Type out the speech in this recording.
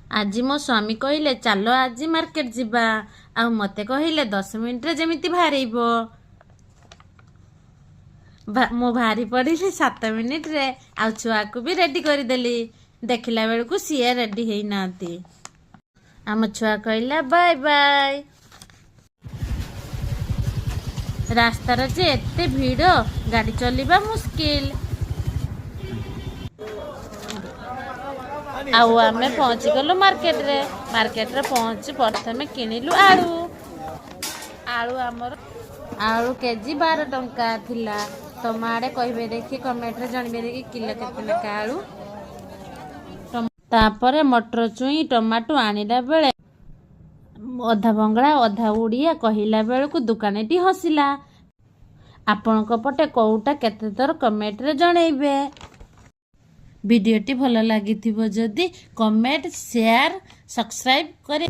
ଆଜି ମୋ ସ୍ୱାମୀ କହିଲେ, ଚାଲ ଆଜି ମାର୍କେଟ ଯିବା। ଆଉ ମୋତେ କହିଲେ 10 ମିନିଟରେ ଯେମିତି ବାହାରିବ। ମୁଁ ବାହାରି ପଡ଼ିଲି 7 ମିନିଟରେ ଆଉ ଛୁଆକୁ ବି ରେଡି କରିଦେଲି। ଦେଖିଲା ବେଳକୁ ସିଏ ରେଡି ହେଇନାହାନ୍ତି। ଆମ ଛୁଆ କହିଲା, ବାଏ ବାଏ। ରାସ୍ତାର ଯେ ଏତେ ଭିଡ଼, ଗାଡ଼ି ଚଲିବା ମୁସ୍କିଲ। ଆଉ ଆମେ ପହଞ୍ଚିଗଲୁ ମାର୍କେଟରେ। ମାର୍କେଟରେ ପହଞ୍ଚି ପ୍ରଥମେ କିଣିଲୁ ଆଳୁ। ଆଳୁ ଆମର ଆଳୁ କେଜି 12 ଟଙ୍କା ଥିଲା। ତମ ଆଡ଼େ କହିବେ ଦେଖି, କମେଣ୍ଟରେ ଜଣେଇବେ ଦେଖି, କିଲୋ କେତେ ଲେଖା ଆଳୁ। ତାପରେ ମଟର ଛୁଇଁ, ଟମାଟୋ ଆଣିଲା ବେଳେ ଅଧା ବଙ୍ଗଳା ଅଧା ଓଡ଼ିଆ କହିଲା ବେଳକୁ ଦୋକାନୀଟି ହସିଲା। ଆପଣଙ୍କ ପଟେ କୋଉଟା କେତେ ଦର, କମେଣ୍ଟରେ ଜଣେଇବେ। ଭିଡ଼ିଓଟି ଭଲ ଲାଗିଥିବ ଯଦି କମେଣ୍ଟ, ସେୟାର, ସବସ୍କ୍ରାଇବ୍ କରି